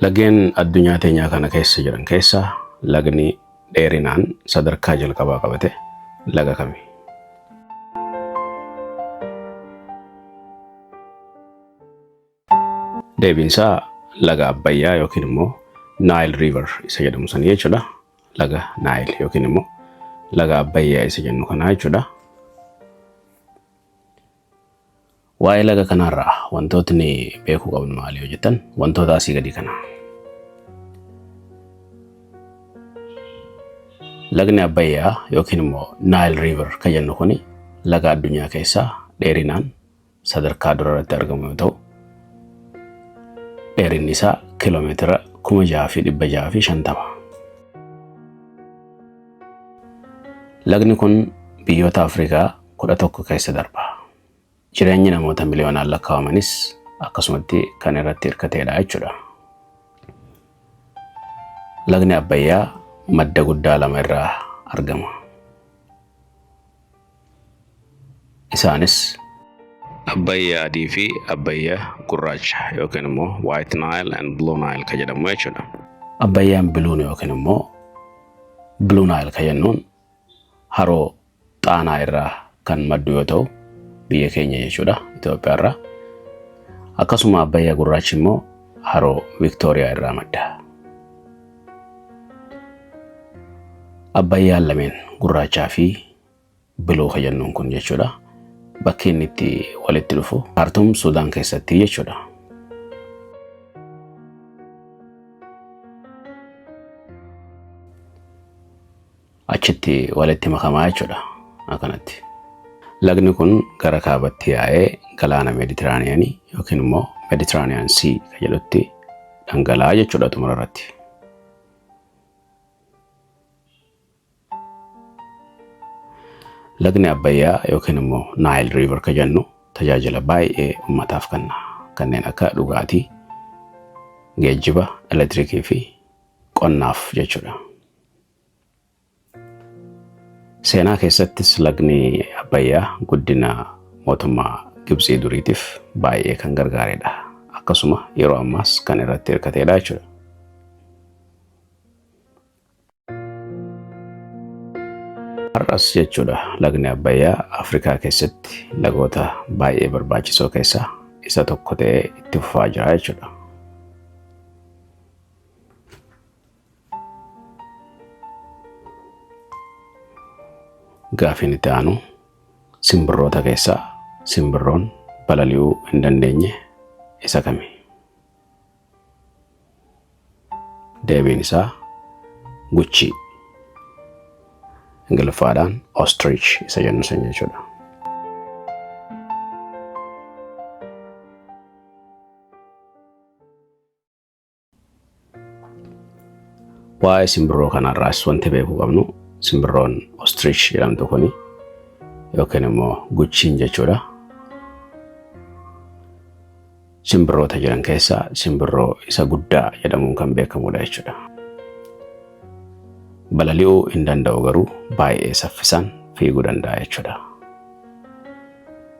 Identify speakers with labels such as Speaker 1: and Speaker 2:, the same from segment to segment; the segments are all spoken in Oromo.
Speaker 1: Laggeen addunyaa teenyaa kana keessa jiran keessaa lagni dheerinaan sadarkaa jalqabaa qabate laga kami? Deebiin isaa laga Abbayyaa yookiin immoo Nile River isa jedhamu sanii jechuudha. Laga Nile yookiin immoo laga Abbayyaa isa jennu kanaa jechuudha. Waa'ee laga kanaarraa wantootni beekuu qabnu maali yoo jettan wantoota asii gadii kana. Lagni Abbayyaa yookiin immoo Nile River kan jennu kuni laga addunyaa keessaa dheerinaan sadarkaa dura irratti argamu yoo ta'u dheerinni isaa kiiloomeetira 6,650. Lagni kun biyyoota Afrikaa 11 keessa darba. Jireenyi namoota miliyoonaan lakkaa'amanis akkasumatti kan irratti hirkateedha jechuudha. Lagni Abbayyaa madda guddaa lama irraa argama. Isaanis Abbayyaa adii fi Abbayyaa gurraacha yookiin immoo White Nile and Blue Nile kan jedhamu jechuudha. Abbayyaan biluun yookiin immoo Blue Nile kan jennuun haroo Xaanaa irraa kan maddu yoo ta'u biyya keenya jechuudha Itoophiyaa irraa. Akkasuma Abbayyaa gurraachi immoo haroo Viktooriyaa irraa madda. Abbayyaan lameen gurraachaa fi biluu kan jennuun kun jechuudha. Bakki inni itti walitti dhufu Kaartuum Suudaan keessatti jechuudha. Achitti walitti makamaa jechuudha akkanatti. Lagni kun gara kaabatti yaa'ee galaana Meeditiraaniyaanii yookiin immoo Mediterranean Sea kan jedhutti dhangala'aa jechuudha xumura irratti. Lagni Abbayyaa yookiin immoo Nile River kan jennu tajaajila baay'ee uummataaf kenna. Kanneen akka dhugaatii, geejjiba, elektirikii fi qonnaaf jechuudha. Seenaa keessattis lagni Abbayyaa guddina mootummaa Gibtsii duriitiif baay'ee kan gargaaredha. Akkasuma yeroo ammaas kan irratti hirkateedha jechuudha. Har'as jechuudha lagni Abbayyaa Afrikaa keessatti lagoota baay'ee barbaachisoo keessaa isa tokko ta'ee itti fufaa jira jechuudha. Gaafiin itti aanu simbirroota keessaa simbirroon balali'uu hin dandeenye isa kami? Deebiin isaa guchii. Ingiliffaadhaan ostrich isa jennu san jechuudha. Waa'ee simbirroo kanarraas wanti beekuu qabnu simbirroon ostrich jedhamtu kuni yookiin immoo guchiin jechuudha. Simbirroota jiran keessaa simbirroo isa guddaa jedhamuun kan beekamudha jechuudha. Balali'uu hin danda'u garuu baay'ee saffisaan fiiguu danda'a jechuudha.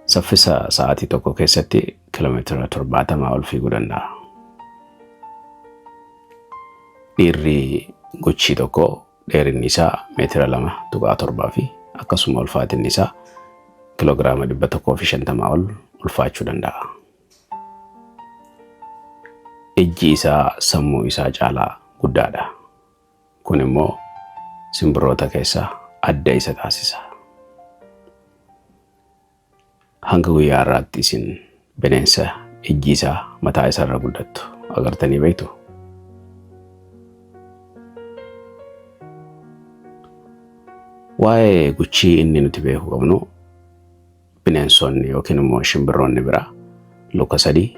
Speaker 1: Saffisa sa'aatii tokko keessatti kiiloomeetira 70 ol fiiguu danda'a. Dhiirri guchii tokko dheerinni isaa meetira 2.7 fi akkasuma ulfaatinni isaa kiloogiraama 150 ol ulfaachuu danda'a. Ijji isaa sammuu isaa caalaa guddaadha. Kun immoo simbirroota keessaa adda isa taasisa. Hanga guyyaa har'aatti isin bineensa ijji isaa mataa isaarra guddattu agartanii beektu? Waa'ee guchii inni nuti beekuu qabnu bineensonni yookiin immoo shimbirroonni biraa luka sadii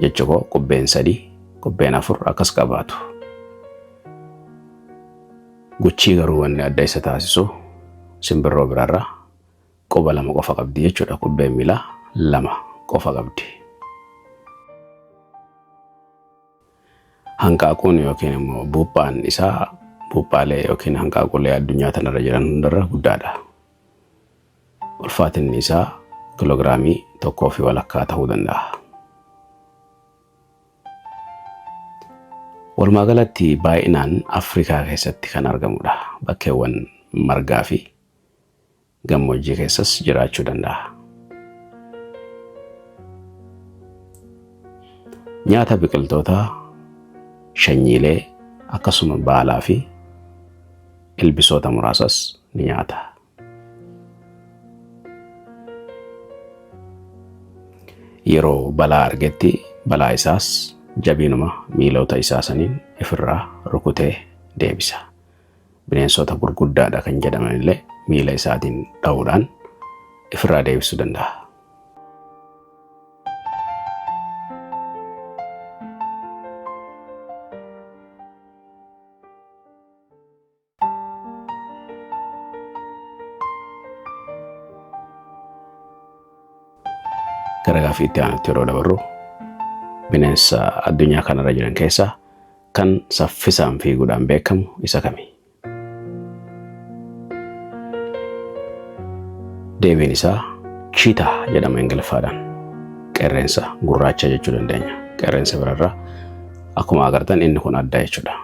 Speaker 1: jecha koo qubbeen sadii qubbeen afur akkas qabaatu. Guchii garuu wanni adda isa taasisu simbirroo biraarraa quba lama qofa qabdi jechuudha. Qubbeen miilaa lama qofa qabdi. Hanqaaquun yookiin immoo buuphaan isaa buuphaalee yookiin hanqaaquulee addunyaa tanarra jiran hundarra guddaadha. Ulfaatinni isaa kiloogiraamii 1.5 ta'uu danda'a. Walumaa galatti baay'inaan Afrikaa keessatti kan argamudha. Bakkeewwan margaa fi gammoojjii keessas jiraachuu danda'a. Nyaata biqiltootaa, shanyiilee akkasuma baalaa fi ilbisoota muraasas ni nyaata. Yeroo balaa argetti balaa isaas jabiinuma miilota isaa saniin ifirraa rukutee deebisa. Bineensota gurguddaadha kan jedhaman illee miila isaatiin dha'uudhaan ifirraa deebisuu danda'a. Gara gaaffii itti aanutti yeroo dabarru, bineensa addunyaa kanarra jiran keessaa kan saffisaan fiiguudhaan beekamu isa kami? Deebiin isaa cheetah jedhama Ingiliffaadhaan. Qerreensa gurraacha jechuu dandeenya. Qerreensa birarraa akkuma agartan inni kun adda jechuudha.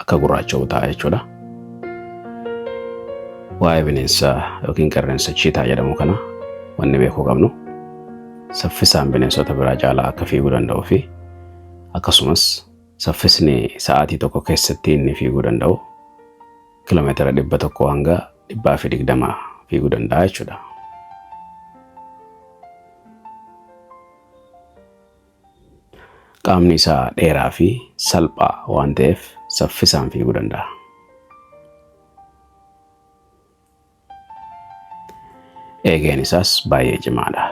Speaker 1: Akka gurraacha'u ta'a jechuudha. Waa'ee bineensa yookiin qerreensa cheetah jedhamu kana wanni beekuu qabnu, saffisaan bineensota biraa caalaa akka fiiguu danda'uu fi akkasumas saffisni sa'aatii tokko keessatti inni fiiguu danda'u kiiloomeetira 100 hanga 120 fiiguu danda'a jechuudha. Qaamni isaa dheeraa fi salphaa waan ta'eef saffisaan fiiguu danda'a. Eegeen isaas baay'ee cimaadha.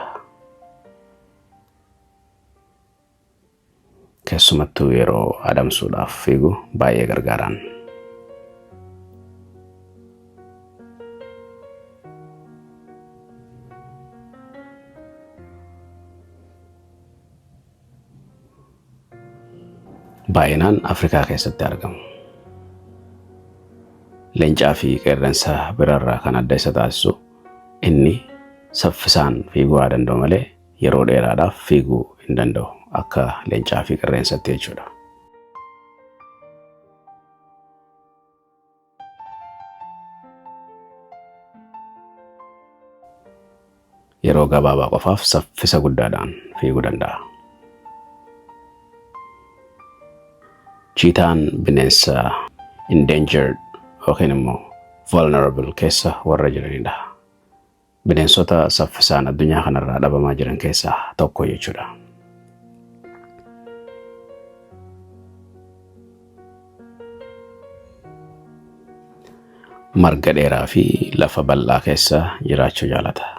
Speaker 1: Keessumattuu yeroo adamsuudhaaf fiigu baay'ee gargaaraan. Baay'inaan Afrikaa keessatti argamu. Leencaa fi qeerransa biraarraa kan adda isa taasisu, inni saffisaan fiiguu haa danda'u malee yeroo dheeraadhaaf fiiguu hin danda'u akka leencaa fi qerreensatti jechuudha. Yeroo gabaabaa qofaaf saffisa guddaadhaan fiiguu danda'a. Cheetahn bineensa endangered yookiin immoo vulnerable keessa warra jiranidha. Bineensota saffisaan addunyaa kanarraa dhabamaa jiran keessaa tokko jechuudha. Marga dheeraa fi lafa bal'aa keessa jiraachuu jaalata.